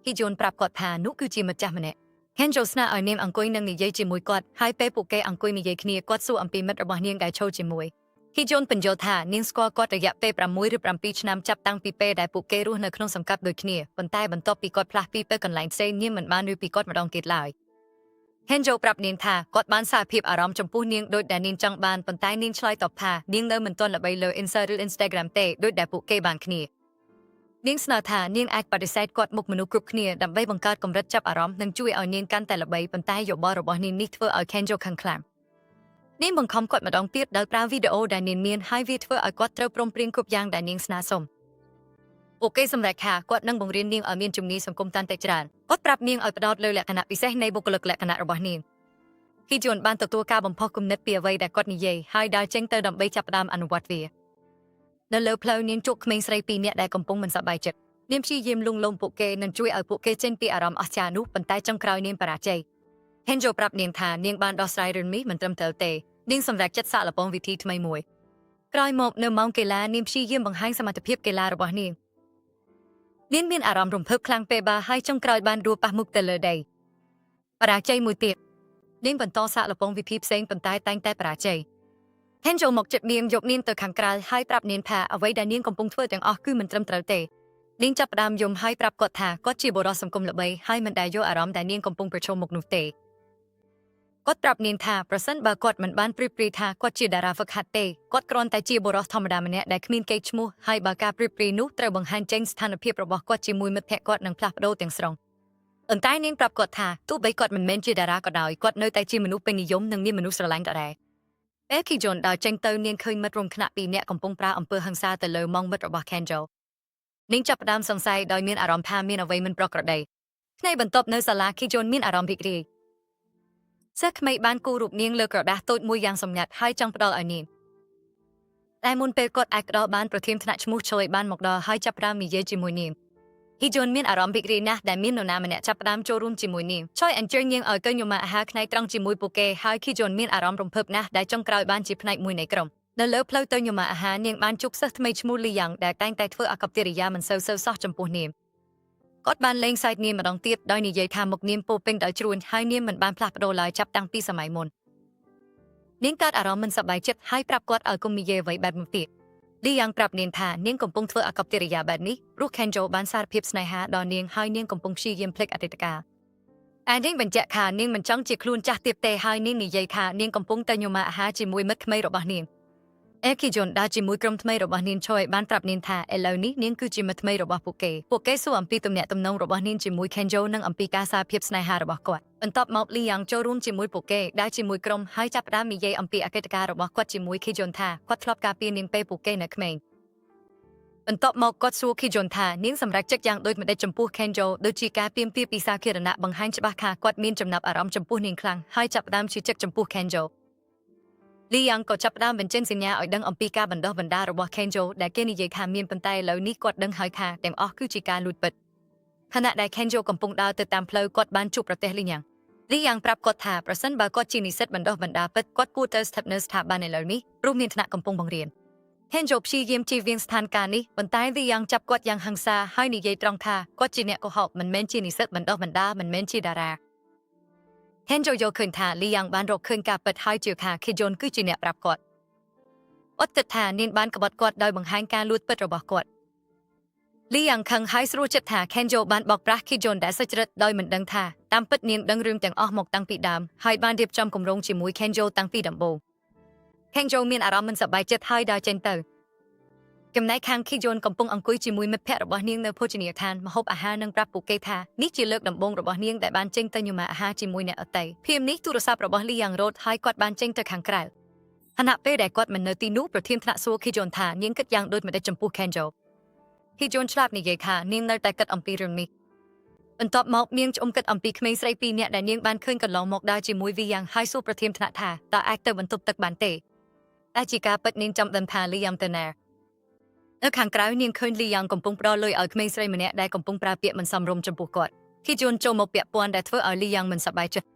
ះខេយ៉ុនប្រាប់គាត់ថានោះគឺជាម្ចាស់ម្នាក់ Kenjo ស្នើឲ្យនាងអង្គុយនិងនិយាយជាមួយគាត់ហើយពេលពួកគេអង្គុយនិយាយគ្នាគាត់សួរអំពីមិត្តរបស់នាងដែលឈរជាមួយ ហ៊ីជុនបញ្យល់ថានាងស្គាល់គាត់រយៈពេល6ឬ7ឆ្នាំចាប់តាំងពីពេលដែលពួកគេរស់នៅក្នុងសង្កាត់ដូចគ្នាប៉ុន្តែបន្ទាប់ពីគាត់ផ្លាស់ទីទៅកន្លែងផ្សេងនាងមិនបានឮពីគាត់ម្ដងទៀតឡើយហេនជូប្រាប់នាងថាគាត់បានសារភាពអារម្មណ៍ចំពោះនាងដូចដែលនាងចង់បានប៉ុន្តែនាងឆ្លើយតបថានាងនៅមិនទាន់ល្បីលើ Insta ឬ Instagram ទេដូចដែលពួកគេបានគ្នានាងស្នើថានាងអាចបដិសេធគាត់មុខមនុស្សគ្រប់គ្នាដើម្បីបង្កើតកម្រិតចាប់អារម្មណ៍និងជួយឲ្យនាងកាន់តែល្បីប៉ុន្តែយោបល់របស់នាងនេះធ្វើឲ្យ Kenjo ខឹងខ្លាំង នាងបង្ខំគាត់ម្ដងទៀតដោយប្រើវីដេអូដែលនាងមានហើយវាធ្វើឲ្យគាត់ត្រូវព្រមព្រៀងគ្រប់យ៉ាងដែលនាងស្នើសុំពួកគេសម្រេចថាគាត់នឹងបង្រៀននាងឲ្យមានជំនាញសង្គមកាន់តែច្រើនគាត់ប្រាប់នាងឲ្យផ្ដោតលើលក្ខណៈពិសេសនៃបុគ្គលិកលក្ខណៈរបស់នាងហ៊ីជុនបានទទួលការបំផុសគំនិតពីអ្វីដែលគាត់និយាយហើយដើរចេញទៅដើម្បីចាប់ផ្ដើមអនុវត្តវានៅលើផ្លូវនាងជួបក្មេងស្រីពីរនាក់ដែលកំពុងមិនសប្បាយចិត្តនាងព្យាយាមលួងលោមពួកគេនិងជួយឲ្យពួកគេចេញពីអារម្មណ៍អស្ចារ្យនោះប៉ុន្តែចុងក្រោយនាងបរាជ័យហេនជូប្រាប់នាងថានាងបានដោះស្រាយរឿងនេះមិនត្រឹមត្រូវទេ នាងសម្រេចចិត្តសាកល្បងវិធីថ្មីមួយក្រោយមកនៅម៉ោងកីឡានាងព្យាយាមបង្ហាញសមត្ថភាពកីឡារបស់នាងនាងមានអារម្មណ៍រំភើបខ្លាំងពេលបាហើយចុងក្រោយបានដួលប៉ះមុខទៅលើដីបរាជ័យមួយទៀតនាងបន្តសាកល្បងវិធីផ្សេងប៉ុន្តែតែងតែបរាជ័យហេនចូលមកចិត្តនាងយកនាងទៅខាងក្រៅហើយប្រាប់នាងថាអ្វីដែលនាងកំពុងធ្វើទាំងអស់គឺមិនត្រឹមត្រូវទេនាងចាប់ផ្ដើមយំហើយប្រាប់គាត់ថាគាត់ជាបុរសសង្គមល្បីហើយមិនដែលយកអារម្មណ៍ដែលនាងកំពុងប្រឈមមុខនោះទេ គាត់ប្រាប់នាងថាប្រសិនបើគាត់មិនបានព្រៀបព្រាយថាគាត់ជាតារាហ្វឹកហាត់ទេគាត់គ្រាន់តែជាបុរសធម្មតាម្នាក់ដែលគ្មានកេរ្តិ៍ឈ្មោះហើយបើការព្រៀបព្រាយនោះត្រូវបង្ហាញចេញស្ថានភាពរបស់គាត់ជាមួយមិត្តភក្តិគាត់នឹងផ្លាស់ប្ដូរទាំងស្រុងប៉ុន្តែនាងប្រាប់គាត់ថាទោះបីគាត់មិនមែនជាតារាក៏ដោយគាត់នៅតែជាមនុស្សពេញនិយមនិងមានមនុស្សស្រឡាញ់ដដែលពេលគីជុនដើរចេញទៅនាងឃើញមិត្តរួមថ្នាក់ពីរនាក់កំពុងប្រើអំពើហិង្សាទៅលើម៉ងមិត្តរបស់ Kenjo នាងចាប់ផ្ដើមសង្ស័យដោយមានអារម្មណ៍ថាមានអ្វីមិនប្រក្រតីថ្ងៃបន្ទាប់នៅសាលាគីជុនមានអារម្មណ៍រីករាយ សិស្សក្មេងបានគូររូបនាងលើក្រដាសតូចមួយយ៉ាងសម្ងាត់ហើយចង់ផ្ដល់ឲ្យនាងតែមុនពេលគាត់អាចផ្ដល់បានប្រធានថ្នាក់ឈ្មោះឆយបានមកដល់ហើយចាប់ផ្ដើមនិយាយជាមួយនាងហ៊ីជុនមានអារម្មណ៍រីករាយណាស់ដែលមាននរណាម្នាក់ចាប់ផ្ដើមចូលរួមជាមួយនាងឆយអញ្ជើញនាងឲ្យទៅញ៉ាំអាហារថ្ងៃត្រង់ជាមួយពួកគេហើយហ៊ីជុនមានអារម្មណ៍រំភើបណាស់ដែលចុងក្រោយបានជាផ្នែកមួយនៃក្រុមនៅលើផ្លូវទៅញ៉ាំអាហារនាងបានជួបសិស្សថ្មីឈ្មោះលីយ៉ាងដែលតែងតែធ្វើអាកប្បកិរិយាមិនសូវសូវសោះចំពោះនាងគាត់បានលេងសើចនាងម្ដងទៀតដោយនិយាយថាមុខនាងពោពេញដោយជ្រួញហើយនាងមិនបានផ្លាស់ប្ដូរឡើយចាប់តាំងពីសម័យមុន នាងកើតអារម្មណ៍មិនសប្បាយចិត្តហើយប្រាប់គាត់ឲ្យកុំនិយាយអ្វីបែបនោះទៀតលីយ៉ាងប្រាប់នាងថានាងកំពុងធ្វើអាកប្បកិរិយាបែបនេះព្រោះ Kenjo បានសារភាពស្នេហាដល់នាងហើយនាងកំពុងព្យាយាមភ្លេចអតីតកាលតែនាងបញ្ជាក់ថានាងមិនចង់ជាខ្លួនចាស់ទៀតទេហើយនាងនិយាយថានាងកំពុងតែញ៉ាំអាហារជាមួយមិត្តថ្មីរបស់នាងអេគីជុនដើរជាមួយក្រុមថ្មីរបស់នាងឆយបានប្រាប់នាងថាឥឡូវនេះនាងគឺជាមិត្តថ្មីរបស់ពួកគេពួកគេសួរអំពីទំនាក់ទំនងរបស់នាងជាមួយ Kenjo និងអំពីការសារភាពស្នេហារបស់គាត់បន្ទាប់មកលីយ៉ាងចូលរួមជាមួយពួកគេដើរជាមួយក្រុមហើយចាប់ផ្ដើមនិយាយអំពីអតីតកាលរបស់គាត់ជាមួយខីជុនថាគាត់ធ្លាប់ការពារនាងពេលពួកគេនៅក្មេងបន្ទាប់មកគាត់សួរខីជុនថានាងសម្រេចចិត្តយ៉ាងដូចម្តេចចំពោះ Kenjo ដូចជាការទាមទារពីសាធារណៈបង្ហាញច្បាស់ថាគាត់មានចំណាប់អារម្មណ៍ចំពោះនាងខ្លាំងហើយចាប់ផ្ដើមឈឺចិត្តចំពោះ Kenjo លីយ៉ាងក៏ចាប់ផ្ដើមបញ្ចេញសញ្ញាឲ្យដឹងអំពីការបណ្ដោះបណ្ដាលរបស់ Kenjo ដែលគេនិយាយថាមានប៉ុន្តែឥឡូវនេះគាត់ដឹងហើយថាទាំងអស់គឺជាការលួចពិតខណៈដែល Kenjo កំពុងដើរទៅតាមផ្លូវគាត់បានជួបប្រទេសលីយ៉ាងលីយ៉ាងប្រាប់គាត់ថាប្រសិនបើគាត់ជានិស្សិតបណ្ដោះបណ្ដាលពិតគាត់គួរទៅស្ថិតនៅស្ថាប័នឥឡូវនេះព្រោះមានថ្នាក់កំពុងបង្រៀន Kenjo ព្យាយាមជៀសវាងស្ថានភាពនេះប៉ុន្តែលីយ៉ាងចាប់គាត់យ៉ាងហិង្សាហើយនិយាយត្រង់ថាគាត់ជាអ្នកកុហកមិនមែនជានិស្សិតបណ្ដោះបណ្ដាលមិនមែនជាតារា Kenjo យល់ឃើញថាលីយ៉ាងបានរកឃើញការពិតហើយជឿថា Kijun គឺជាអ្នកប្រាប់គាត់អត់គិតថានាងបានក្បត់គាត់ដោយបង្ហាញការលួចពិតរបស់គាត់លីយ៉ាងខឹងហើយស្រួលចិត្តថា Kenjo បានបោកប្រាស់ Kijun ដែលសុចរិតដោយមិនដឹងថាតាមពិតនាងដឹងរឿងទាំងអស់មកតាំងពីដើមហើយបានរៀបចំគម្រោងជាមួយ Kenjo តាំងពីដំបូង Kenjo មានអារម្មណ៍មិនសប្បាយចិត្តហើយដើរចេញទៅចំណែកខាង Kijun កំពុងអង្គុយជាមួយមិត្តភ័ក្តិរបស់នាងនៅភោជនីយដ្ឋានម្ហូបអាហារនិងប្រាប់ពួកគេថានេះជាលើកដំបូងរបស់នាងដែលបានចេញទៅញ៉ាំអាហារជាមួយអ្នកដទៃភៀមនេះទូរស័ព្ទរបស់លីយ៉ាងរត់ហើយគាត់បានចេញទៅខាងក្រៅខណៈពេលដែលគាត់មិននៅទីនោះប្រធានថ្នាក់សួរ Kijun ថានាងគិតយ៉ាងដូចម្តេចចំពោះ Kenjo Kijun ឆ្លាតនិយាយថានាងនៅតែគិតអំពីរឿងនេះបន្ទាប់មកនាងឆ្អុំគិតអំពីក្មេងស្រីពីរនាក់ដែលនាងបានឃើញកន្លងមកដើរជាមួយវីយ៉ាងហើយសួរប្រធានថ្នាក់ថាតើអាចទៅបន្ទប់ទឹកបានទេតែជាការពិតនាងចាំដឹងថាលីយ៉ាងទៅណានៅខាងក្រៅនាងឃើញលីយ៉ាងកំពុងផ្ដល់លុយឲ្យក្មេងស្រីម្នាក់ដែលកំពុងប្រើពាក្យមិនសមរម្យចំពោះគាត់គីជុនចូលមកពាក់ព័ន្ធដែលធ្វើឲ្យលីយ៉ាងមិនសប្បាយចិត្ត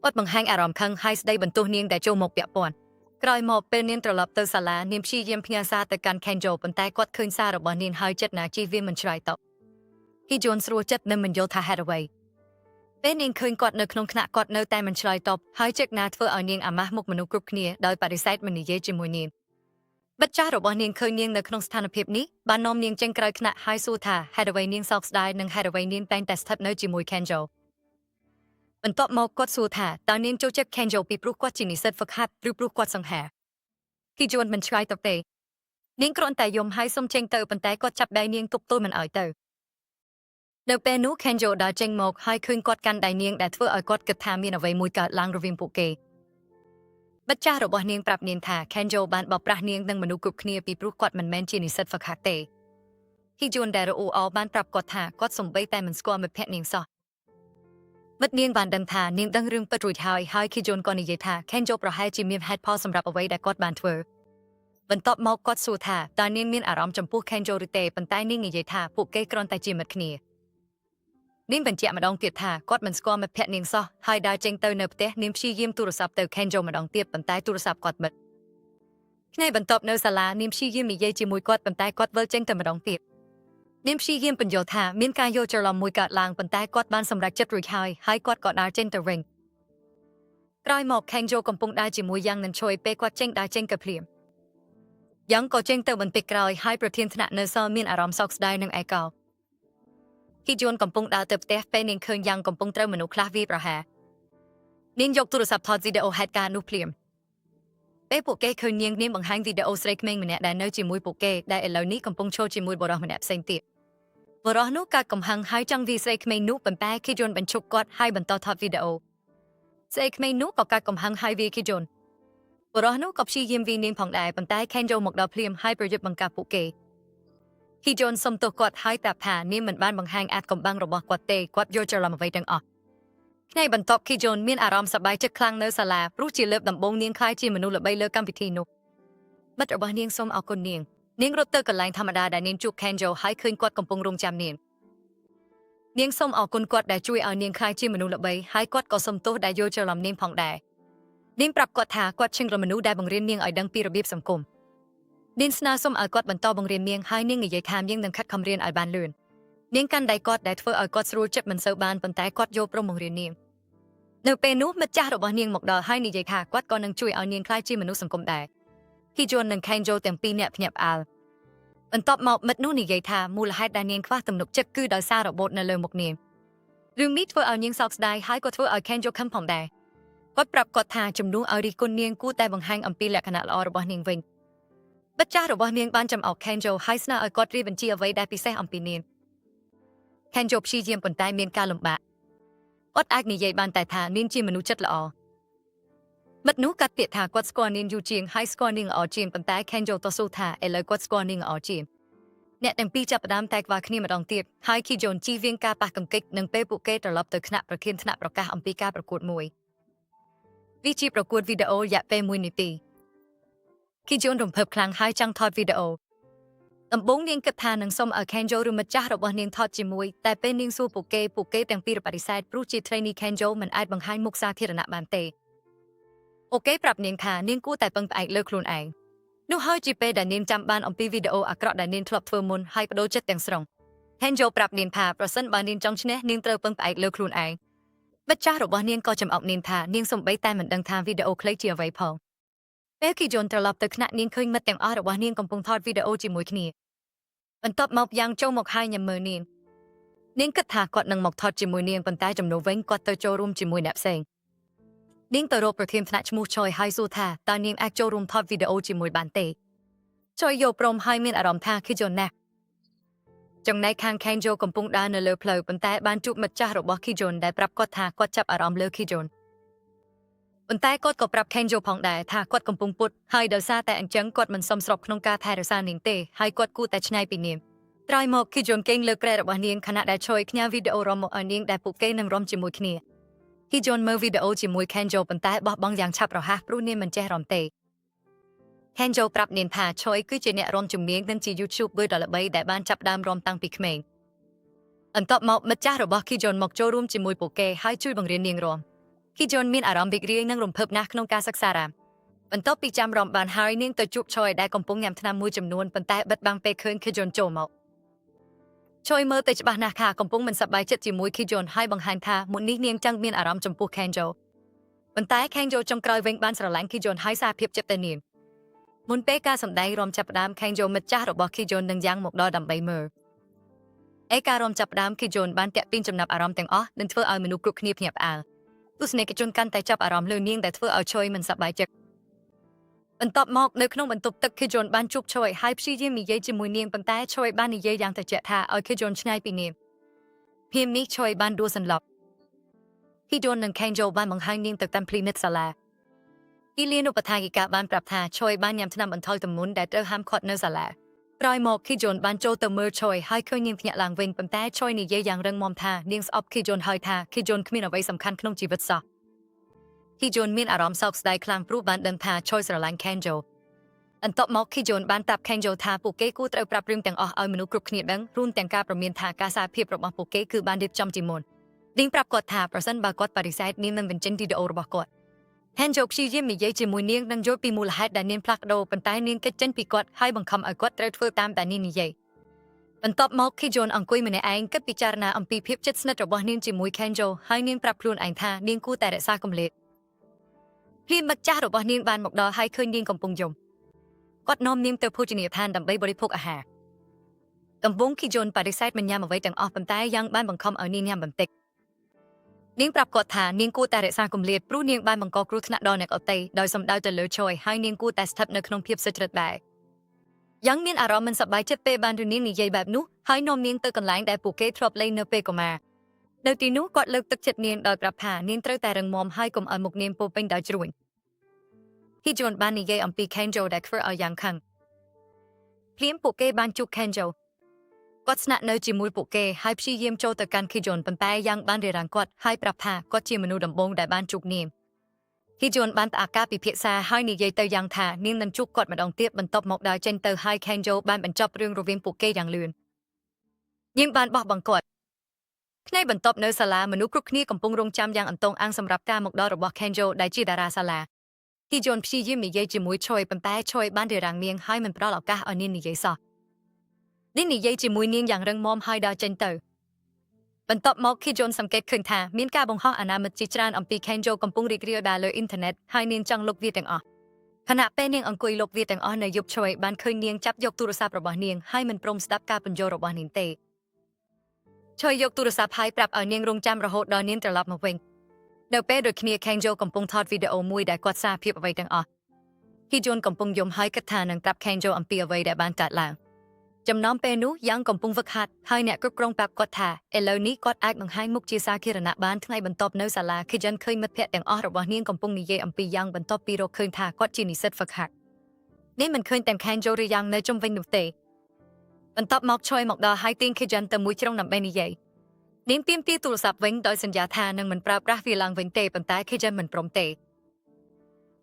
គាត់បង្ហាញអារម្មណ៍ខឹងហើយស្ដីបន្ទោសនាងដែលចូលមកពាក់ព័ន្ធក្រោយមកពេលនាងត្រឡប់ទៅសាលានាងព្យាយាមផ្ញើសារទៅកាន់ Kenjo ប៉ុន្តែគាត់ឃើញសាររបស់នាងហើយចិត្តណាជិះវាមិនឆ្លើយតបគីជួនស្រួលចិត្តនិងមិនយល់ថាហេតុអ្វីពេលនាងឃើញគាត់នៅក្នុងថ្នាក់គាត់នៅតែមិនឆ្លើយតបហើយចិត្តណាធ្វើឲ្យនាងអាម៉ាស់មុខមនុស្សគ្រប់គ្នាដោយបដិសេធមិននិយាយជាមួយនាងបិទចាស់របស់នាងឃើញនាងនៅក្នុងស្ថានភាពនេះបាននាំនាងចេញក្រៅថ្នាក់ហើយសួរថាហេតុអ្វីនាងសោកស្ដាយនិងហេតុអ្វីនាងតែងតែស្ថិតនៅជាមួយ Kenjo បន្ទាប់មកគាត់សួរថាតើនាងចូលចិត្ត Kenjo ពីព្រោះគាត់ជានិស្សិតហ្វឹកហាត់ឬព្រោះគាត់សង្ហាគីជួនមិនឆ្លើយតបទេនាងគ្រាន់តែយំហើយសុំចេញទៅប៉ុន្តែគាត់ចាប់ដៃនាងទប់ទល់មិនឲ្យទៅនៅពេលនោះ Kenjo ដើរចេញមកហើយឃើញគាត់កាន់ដៃនាងដែលធ្វើឲ្យគាត់គិតថាមានអ្វីមួយកើតឡើងរវាងពួកគេបិទចាស់របស់នាងប្រាប់នាងថា Kenjo បានបោកប្រាស់នាងនិងមនុស្សគ្រប់គ្នាពីព្រោះគាត់មិនមែនជានិស្សិតហ្វឹកហាត់ទេគីជួនដែលរអ៊ូអរបានប្រាប់គាត់ថាគាត់សំបីតែមិនស្គាល់មិត្តភក្តិនាងសោះ មិត្តនាងបានដឹងថានាងដឹងរឿងពិតរួចហើយហើយគីជុនក៏និយាយថា Kenjo ប្រហែលជាមានហេតុផលសម្រាប់អ្វីដែលគាត់បានធ្វើបន្ទាប់មកគាត់សួរថាតើនាងមានអារម្មណ៍ចំពោះ Kenjo ឬទេប៉ុន្តែនាងនិយាយថាពួកគេគ្រាន់តែជាមិត្តគ្នានាងបញ្ជាក់ម្ដងទៀតថាគាត់មិនស្គាល់មិត្តភក្តិនាងសោះហើយដើរចេញទៅនៅផ្ទះនាងព្យាយាមទូរស័ព្ទទៅ Kenjo ម្ដងទៀតប៉ុន្តែទូរស័ព្ទគាត់បិទថ្ងៃបន្ទាប់នៅសាលានាងព្យាយាមនិយាយជាមួយគាត់ប៉ុន្តែគាត់វិលចេញទៅម្ដងទៀតនាងព្យាយាមពន្យល់ថាមានការយល់ច្រឡំមួយកើតឡើងប៉ុន្តែគាត់បានសម្រេចចិត្តរួចហើយហើយគាត់ក៏ដើរចេញទៅវិញក្រោយមក Kenjo កំពុងដើរជាមួយយ៉ាងនឹងជួយពេលគាត់ចេញដើរចេញទៅភ្លាមយ៉ាងក៏ចេញទៅបន្តិចក្រោយហើយប្រធានថ្នាក់នៅសល់មានអារម្មណ៍សោកស្ដាយនិងឯកោគីជួនកំពុងដើរទៅផ្ទះពេលនាងឃើញយ៉ាងកំពុងត្រូវមនុស្សខ្លះវាយប្រហារនាងយកទូរស័ព្ទថតវីដេអូហេតុការណ៍នោះភ្លាមពេលពួកគេឃើញនាងនាងបង្ហាញវីដេអូស្រីក្មេងម្នាក់ដែលនៅជាមួយពួកគេដែលឥឡូវនេះកំពុងឈរជាមួយបុរសម្នាក់ផ្សេងទៀតបុរសនោះកើតកំហឹងហើយចង់វាយស្រីក្មេងនោះប៉ុន្តែគីជុនបញ្ឈប់គាត់ហើយបន្តថតវីដេអូស្រីក្មេងនោះក៏កើតកំហឹងហើយវាយគីជុនបុរសនោះក៏ព្យាយាមវាយនាងផងដែរប៉ុន្តែ Kenjo មកដល់ភ្លាមហើយប្រយុទ្ធបង្កាប់ពួកគេគីជុនសុំទោសគាត់ហើយប្រាប់ថានាងមិនបានបង្ហាញអាថ៌កំបាំងរបស់គាត់ទេគាត់យល់ច្រឡំអ្វីទាំងអស់ថ្ងៃបន្ទាប់គីជុនមានអារម្មណ៍សប្បាយចិត្តខ្លាំងនៅសាលាព្រោះជាលើកដំបូងនាងក្លាយជាមនុស្សល្បីលើកម្មវិធីនោះមិត្តរបស់នាងសូមអរគុណនាងនាងរត់ទៅកន្លែងធម្មតាដែលនាងជួប Kenjo ហើយឃើញគាត់កំពុងរងចាំនាងនាងសូមអរគុណគាត់ដែលជួយឲ្យនាងក្លាយជាមនុស្សល្បីហើយគាត់ក៏សូមទោសដែលយល់ច្រឡំនាងផងដែរនាងប្រាប់គាត់ថាគាត់ជាមនុស្សដែលបង្រៀននាងឲ្យដឹងពីរបៀបសង្គមនាងស្នើសុំឲ្យគាត់បន្តបង្រៀននាងហើយនាងនិយាយថានាងនឹងខិតខំរៀនឲ្យបានលឿននាងកាន់ដៃគាត់ដែលធ្វើឲ្យគាត់ស្រួលចិត្តមិនសូវបានប៉ុន្តែគាត់យល់ព្រមបង្រៀននាងនៅពេលនោះមិត្តចាស់របស់នាងមកដល់ហើយនិយាយថាគាត់ក៏នឹងជួយឲ្យនាងក្លាយជាមនុស្សសង្គមដែរគីជួននិង Kenjo ទាំងពីរនាក់ភ្ញាក់ផ្អើលបន្ទាប់មកមិត្តនោះនិយាយថាមូលហេតុដែលនាងខ្វះទំនុកចិត្តគឺដោយសាររបូតនៅលើមុខនាងរឿងនេះធ្វើឲ្យនាងសោកស្ដាយហើយក៏ធ្វើឲ្យ Kenjo ខឹងផងដែរគាត់ប្រាប់គាត់ថាជំនួសឲ្យរិះគន់នាងគួរតែបង្ហាញអំពីលក្ខណៈល្អរបស់នាងវិញបិទចាស់របស់នាងបានចំអក Kenjo ហើយស្នើឲ្យគាត់រៀបបញ្ជាអ្វីដែលពិសេសអំពីនាង Kenjo ព្យាយាមប៉ុន្តែមានការលំបាកគាត់អាចនិយាយបានតែថានាងជាមនុស្សចិត្តល្អមិត្តនោះកាត់ពាក្យថាគាត់ស្គាល់នាងយូរជាងហើយស្គាល់នាងល្អជាងប៉ុន្តែ Kenjo តស៊ូថាឥឡូវគាត់ស្គាល់នាងល្អជាងអ្នកទាំងពីរចាប់ផ្ដើមតែក្បាលគ្នាម្ដងទៀតហើយ Kijon ជៀសវាងការប៉ះទង្គិចនិងពេលពួកគេត្រឡប់ទៅថ្នាក់ប្រធានថ្នាក់ប្រកាសអំពីការប្រកួតមួយវាជាប្រកួតវីដេអូរយៈពេល1នាទី Kijon រំភើបខ្លាំងហើយចង់ថតវីដេអូដំបូងនាងគិតថានឹងសុំឲ្យ Kenjo ឬមិត្តចាស់របស់នាងថតជាមួយតែពេលនាងសួរពួកគេពួកគេទាំងពីរបដិសេធព្រោះជា trainee Kenjo មិនអាចបង្ហាញមុខសាធារណៈបានទេអូខេប្រាប់នាងថានាងគួរតែពឹងផ្អែកលើខ្លួនឯងនោះហើយជាពេលដែលនាងចាំបានអំពីវីដេអូអាក្រក់ដែលនាងធ្លាប់ធ្វើមុនហើយបដូរចិត្តទាំងស្រុង Kenjo ប្រាប់នាងថាប្រសិនបើនាងចង់ឈ្នះនាងត្រូវពឹងផ្អែកលើខ្លួនឯងមិត្តចាស់របស់នាងក៏ចំអកនាងថានាងសំបីតែមិនដឹងថាវីដេអូខ្លីជាអ្វីផងពេលគីជុនត្រឡប់ទៅថ្នាក់នាងឃើញមិត្តទាំងអស់របស់នាងកំពុងថតវីដេអូជាមួយគ្នាបន្ទាប់មកយ៉ាងចូលមកហើយញ៉ាំមើលនាងនាងគិតថាគាត់នឹងមកថតជាមួយនាងប៉ុន្តែជំនួសវិញគាត់ទៅចូលរួមជាមួយអ្នកផ្សេងនាងទៅរកប្រធានថ្នាក់ឈ្មោះឆយហើយសួរថាតើនាងអាចចូលរួមថតវីដេអូជាមួយបានទេឆយយល់ព្រមហើយមានអារម្មណ៍ថាគីជុនណាស់ចំណែកខាង Kenjo កំពុងដើរនៅលើផ្លូវប៉ុន្តែបានជួបមិត្តចាស់របស់ Kijon ដែលប្រាប់គាត់ថាគាត់ចាប់អារម្មណ៍លើ Kijon ប៉ុន្តែគាត់ក៏ប្រាប់ Kenjo ផងដែរថាគាត់កំពុងពុតហើយដោយសារតែអញ្ចឹងគាត់មិនសមស្របក្នុងការថែរក្សានាងទេហើយគាត់គួរតែឆ្ងាយពីនាងក្រោយមក Kijon គេងលើគ្រែរបស់នាងខណៈដែលឆយផ្ញើវីដេអូរំមកឲ្យនាងដែលពួកគេនឹងរំជាមួយគ្នា Kijon មើលវីដេអូជាមួយ Kenjo ប៉ុន្តែបោះបង់យ៉ាងឆាប់រហ័សព្រោះនាងមិនចេះរំទេ Kenjo ប្រាប់នាងថាឆយគឺជាអ្នករំជំនាញនិងជា YouTuber ដ៏ល្បីដែលបានចាប់ផ្ដើមរំតាំងពីក្មេងបន្ទាប់មកមិត្តចាស់របស់ Kijon មកចូលរួមជាមួយពួកគេហើយជួយបង្រៀននាងរំ គីជុនមានអារម្មណ៍រីករាយនិងរំភើបណាស់ក្នុងការសិក្សារ៉ាមបន្ទាប់ពីចាំរំបានហើយនាងទៅជួបឆយដែលកំពុងញ៉ាំថ្នាំមួយចំនួនប៉ុន្តែបិទបាំងពេលឃើញគីជុនចូលមកឆយមើលទៅច្បាស់ណាស់ថាកំពុងមិនសប្បាយចិត្តជាមួយគីជុនហើយបង្ហាញថាមុននេះនាងចង់មានអារម្មណ៍ចំពោះខេនជូប៉ុន្តែខេនជូចុងក្រោយវិញបានស្រឡាញ់គីជុនហើយសារភាពចិត្តទៅនាងមុនពេលការសម្ដែងរំចាប់ផ្ដើមខេនជូមិត្តចាស់របស់គីជុននឹងយ៉ាងមកដល់ដើម្បីមើលឯការរំចាប់ផ្ដើមគីជុនបានតាក់ទាញចំណាប់អារម្មណ៍ទាំងអស់និងធ្វើឲ្យមនុស្សគ្រប់គ្នាភ្ញាក់ផ្អើលទស្សនិកជនកាន់តែចាប់អារម្មណ៍លើនាងដែលធ្វើឲ្យឆយមិនសប្បាយចិត្តបន្ទាប់មកនៅក្នុងបន្ទប់ទឹកខេជុនបានជួបឆយហើយព្យាយាមនិយាយជាមួយនាងប៉ុន្តែឆយបាននិយាយយ៉ាងត្រជាក់ថាឲ្យខេជុនឆ្ងាយពីនាងភៀមនេះឆយបានដួលសន្លប់ខេជុននិងខេងជូបានបង្ហាញនាងទៅតាមភ្លីនិតសាឡាគីលៀនឧបថាយិកាបានប្រាប់ថាឆយបានញ៉ាំថ្នាំបន្ថយទម្ងន់ដែលត្រូវហាមឃាត់នៅសាឡាក្រោយមកខេជុនបានចូលទៅមើលឆយហើយឃើញនាងភ្ញាក់ឡើងវិញប៉ុន្តែឆយនិយាយយ៉ាងរឹងមាំថានាងស្អប់ខេជុនហើយថាខេជុនគ្មានអ្វីសំខាន់ក្នុងជីវិតសោះខេជុនមានអារម្មណ៍សោកស្ដាយខ្លាំងព្រោះបានដឹងថាឆយស្រឡាញ់ខេនជូបន្ទាប់មកខេជុនបានប្រាប់ខេនជូថាពួកគេគួរត្រូវប្រាប់រឿងទាំងអស់ឲ្យមនុស្សគ្រប់គ្នាដឹងរួមទាំងការប្រមានថាការសារភាពរបស់ពួកគេគឺបានរៀបចំជាមុននាងប្រាប់គាត់ថាប្រសិនបើគាត់បដិសេធនាងនឹងបញ្ចេញវីដេអូរបស់គាត់ហេនជូព្យាយាមនិយាយជាមួយនាងនិងយល់ពីមូលហេតុដែលនាងផ្លាស់ប្ដូរប៉ុន្តែនាងគេចចេញពីគាត់ហើយបង្ខំឲ្យគាត់ត្រូវធ្វើតាមតែនាងនិយាយបន្ទាប់មកខេជុនអង្គុយម្នាក់ឯងគិតពិចារណាអំពីភាពជិតស្និទ្ធរបស់នាងជាមួយខេនជូហើយនាងប្រាប់ខ្លួនឯងថានាងគួរតែរក្សាគម្លាតភ្លាមមិត្តចាស់របស់នាងបានមកដល់ហើយឃើញនាងកំពុងយំគាត់នាំនាងទៅភោជនីយដ្ឋានដើម្បីបរិភោគអាហារដំបូងខេជុនបដិសេធមិនញ៉ាំអ្វីទាំងអស់ប៉ុន្តែយ៉ាងបានបង្ខំឲ្យនាងញ៉ាំបន្តិចនាងប្រាប់គាត់ថានាងគួរតែរក្សាគម្លាតព្រោះនាងបានបង្កគ្រោះថ្នាក់ដល់អ្នកដទៃដោយសំដៅទៅលើឆយហើយនាងគួរតែស្ថិតនៅក្នុងភាពសុចរិតដែរយ៉ាងមានអារម្មណ៍មិនសប្បាយចិត្តពេលបានឮនាងនិយាយបែបនោះហើយនាំនាងទៅកន្លែងដែលពួកគេធ្លាប់លេងនៅពេលកុមារនៅទីនោះគាត់លើកទឹកចិត្តនាងដោយប្រាប់ថានាងត្រូវតែរឹងមាំហើយកុំឲ្យមុខនាងពោពេញដោយជ្រួញហ៊ីជុនបាននិយាយអំពី Kenjo ដែលធ្វើឲ្យយ៉ាងខឹងភ្លាមពួកគេបានជួប Kenjo គាត់ស្នាក់នៅជាមួយពួកគេហើយព្យាយាមចូលទៅកាន់ខេជុនប៉ុន្តែយ៉ាងបានរារាំងគាត់ហើយប្រាប់ថាគាត់ជាមនុស្សដំបូងដែលបានជួបនាងខេជុនបានផ្អាកការពិភាក្សាហើយនិយាយទៅយ៉ាងថានាងនឹងជួបគាត់ម្ដងទៀតបន្ទាប់មកដើរចេញទៅហើយខេនជូបានបញ្ចប់រឿងរវាងពួកគេយ៉ាងលឿននាងបានបោះបង់គាត់ថ្ងៃបន្ទាប់នៅសាលាមនុស្សគ្រប់គ្នាកំពុងរងចាំយ៉ាងអន្ទងអាងសម្រាប់ការមកដល់របស់ខេនជូដែលជាតារាសាលាខេជុនព្យាយាមនិយាយជាមួយឆយប៉ុន្តែឆយបានរារាំងនាងហើយមិនផ្ដល់ឱកាសឲ្យនាងនិយាយសោះនាងនិយាយជាមួយនាងយ៉ាងរឹងមាំហើយដើរចេញទៅបន្ទាប់មកខេជុនសង្កេតឃើញថាមានការបង្ហោះអនាមិតជាច្រើនអំពីខេនជូកំពុងរីករាលដាលលើអ៊ីនធឺណិតហើយនាងចង់លុបវាទាំងអស់ខណៈពេលនាងអង្គុយលុបវាទាំងអស់នៅយប់ឆយបានឃើញនាងចាប់យកទូរស័ព្ទរបស់នាងហើយមិនព្រមស្ដាប់ការពន្យល់របស់នាងទេឆយយកទូរស័ព្ទហើយប្រាប់ឲ្យនាងរងចាំរហូតដល់នាងត្រឡប់មកវិញនៅពេលដូចគ្នាខេងជូកំពុងថតវីដេអូមួយដែលគាត់សារភាពអ្វីទាំងអស់ហ៊ីជុនកំពុងយំហើយគិតថានឹងប្រាប់ខេងជូអំពីអ្វីដែលបានកើតឡើងចំណោមពេលនោះយ៉ាងកំពុងវឹកហាត់ហើយអ្នកគ្រប់គ្រងប្រាប់គាត់ថាឥឡូវនេះគាត់អាចបង្ហាញមុខជាសាធារណៈបានថ្ងៃបន្ទាប់នៅសាលាខេជិនឃើញមិត្តភ័ក្តិទាំងអស់របស់នាងកំពុងនិយាយអំពីយ៉ាងបន្ទាប់ពីរកឃើញថាគាត់ជានិស្សិតហ្វឹកហាត់នាងមិនឃើញទាំងខេងជូឬយ៉ាងនៅជុំវិញនោះទេបន្ទាប់មកឆយមកដល់ហើយទាញខេជិនទៅមួយជ្រុងដើម្បីនិយាយនាងទាមទារទូរស័ព្ទវិញដោយសន្យាថានឹងមិនប្រើប្រាស់វាឡើងវិញទេប៉ុន្តែខេជិនមិនព្រមទេ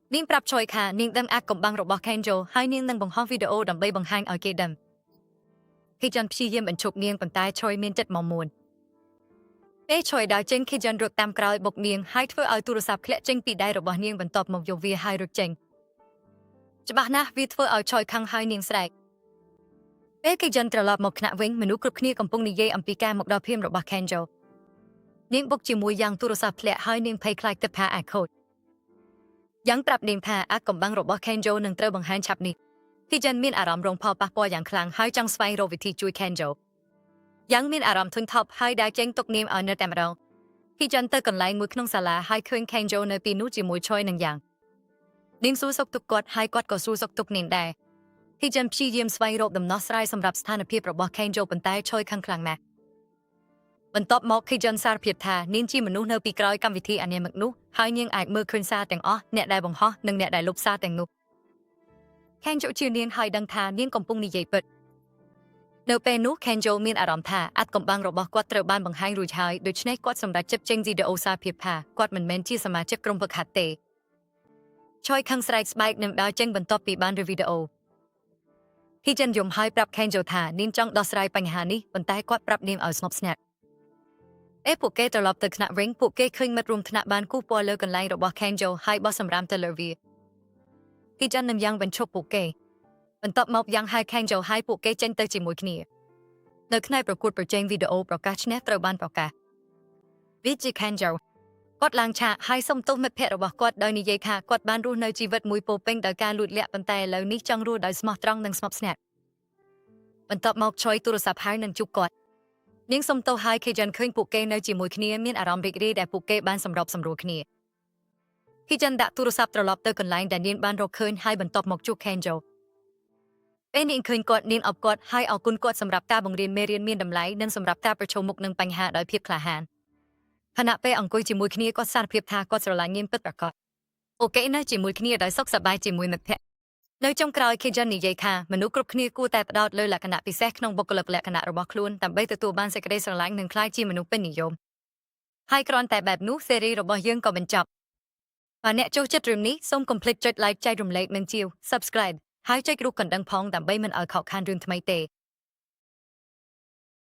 នាងប្រាប់ឆយថានាងដឹងអាថ៌កំបាំងរបស់ខេនជូហើយនាងនឹងបង្ហោះវីដេអូដើម្បីបង្ហាញឲ្យគេដឹងខេជិនព្យាយាមបញ្ឈប់នាងប៉ុន្តែឆយមានចិត្តមមួនពេលឆយដើរចេញខេជិនរត់តាមក្រោយបុកនាងហើយធ្វើឲ្យទូរស័ព្ទធ្លាក់ចេញពីដៃរបស់នាងបន្ទាប់មកយកវាហើយរត់ចេញច្បាស់ណាស់វាធ្វើឲ្យឆយខឹងហើយនាងស្រែកពេលខេជិនត្រឡប់មកថ្នាក់វិញមនុស្សគ្រប់គ្នាកំពុងនិយាយអំពីការមកដល់ភៀមរបស់ខេនជូនាងបុកជាមួយយ៉ាងទូរស័ព្ទធ្លាក់ហើយនាងភ័យខ្លាចទឹកផាអាខូចយ៉ាងប្រាប់នាងថាអាថ៌កំបាំងរបស់ខេនជូនឹងត្រូវបង្ហាញឆាប់នេះខេជិនមានអារម្មណ៍រងផលប៉ះពាល់យ៉ាងខ្លាំងហើយចង់ស្វែងរកវិធីជួយខេនជូយ៉ាងមានអារម្មណ៍ធុញថប់ហើយដើរចេញទុកនាងឲ្យនៅតែម្ដងខេជិនទៅកន្លែងមួយក្នុងសាលាហើយឃើញខេនជូនៅទីនោះជាមួយឆយនិងយ៉ាងនាងសួរសុខទុក្ខគាត់ហើយគាត់ក៏សួរសុខទុក្ខនាងដែរខេជិនព្យាយាមស្វែងរកដំណោះស្រាយសម្រាប់ស្ថានភាពរបស់ខេនជូប៉ុន្តែឆយខឹងខ្លាំងណាស់បន្ទាប់មកខេជិនសារភាពថានាងជាមនុស្សនៅពីក្រោយកម្មវិធីអនាមិកនោះហើយនាងអាចមើលឃើញសារទាំងអស់អ្នកដែលបង្ហោះនិងអ្នកដែលលុបសារទាំងនោះខេនជូជានាងហើយដឹងថានាងកំពុងនិយាយពិតនៅពេលនោះខេនជូមានអារម្មណ៍ថាអាថ៌កំបាំងរបស់គាត់ត្រូវបានបង្ហាញរួចហើយដូច្នេះគាត់សម្រេចចិត្តចេញវីដេអូសារភាពថាគាត់មិនមែនជាសមាជិកក្រុមហ្វឹកហាត់ទេឆយខឹងស្រែកស្បែកនឹងដើរចេញបន្ទាប់ពីបានរីវីដេអូហ៊ីជិនយំហើយប្រាប់ខេនជូថានាងចង់ដោះស្រាយបញ្ហានេះប៉ុន្តែគាត់ប្រាប់នាងឲ្យស្ងប់ស្ងាត់ ពេលពួកគេត្រឡប់ទៅថ្នាក់វិញពួកគេឃើញមិត្តរួមថ្នាក់បានគូសពណ៌លើកន្លែងរបស់ Kenjo ហើយបោះសម្រាមទៅលើវាគីចាន់នឹងយ៉ាងបញ្ឈប់ពួកគេបន្ទាប់មកយ៉ាងហៅ Kenjo ហើយពួកគេចេញទៅជាមួយគ្នានៅថ្ងៃប្រកួតប្រជែងវីដេអូប្រកាសឈ្នះត្រូវបានប្រកាសវាជា Kenjo គាត់ឡើងឆាកហើយសុំទោសមិត្តភ័ក្តិរបស់គាត់ដោយនិយាយថាគាត់បានរស់នៅជីវិតមួយពោរពេញដោយការលួចលាក់ប៉ុន្តែឥឡូវនេះចង់រស់ដោយស្មោះត្រង់និងស្ងប់ស្ងាត់បន្ទាប់មកឆុយទូរស័ព្ទហើយនឹងជួបគាត់នាងសុំទោសហើយខេចាន់ឃើញពួកគេនៅជាមួយគ្នាមានអារម្មណ៍រីករាយដែលពួកគេបានសម្របសម្រួលគ្នាខេចាន់ដាក់ទូរស័ព្ទត្រឡប់ទៅកន្លែងដែលនាងបានរកឃើញហើយបន្ទាប់មកជួប Kenjo ពេលនាងឃើញគាត់នាងអបគាត់ហើយអរគុណគាត់សម្រាប់ការបង្រៀនមេរៀនមានតម្លៃនិងសម្រាប់ការប្រឈមមុខនឹងបញ្ហាដោយភាពក្លាហានខណៈពេលអង្គុយជាមួយគ្នាគាត់សារភាពថាគាត់ស្រឡាញ់នាងពិតប្រាកដអូខេនៅជាមួយគ្នាដោយសុខសប្បាយជាមួយមិត្តភក្តិនៅចុងក្រោយ Kejan និយាយថាមនុស្សគ្រប់គ្នាគួរតែផ្ដោតលើលក្ខណៈពិសេសក្នុងបុគ្គលិកលក្ខណៈរបស់ខ្លួនដើម្បីទទួលបានសេចក្តីស្រឡាញ់និងក្លាយជាមនុស្សពេញនិយមហើយគ្រាន់តែបែបនោះស៊េរីរបស់យើងក៏បញ្ចប់បើអ្នកចូលចិត្តរឿងនេះសូមកុំភ្លេចចុច like ចែករំលែកនិងជាវ Subscribe ហើយចុចរូបកណ្ដឹងផងដើម្បីមិនឲ្យខកខានរឿងថ្មីទេ។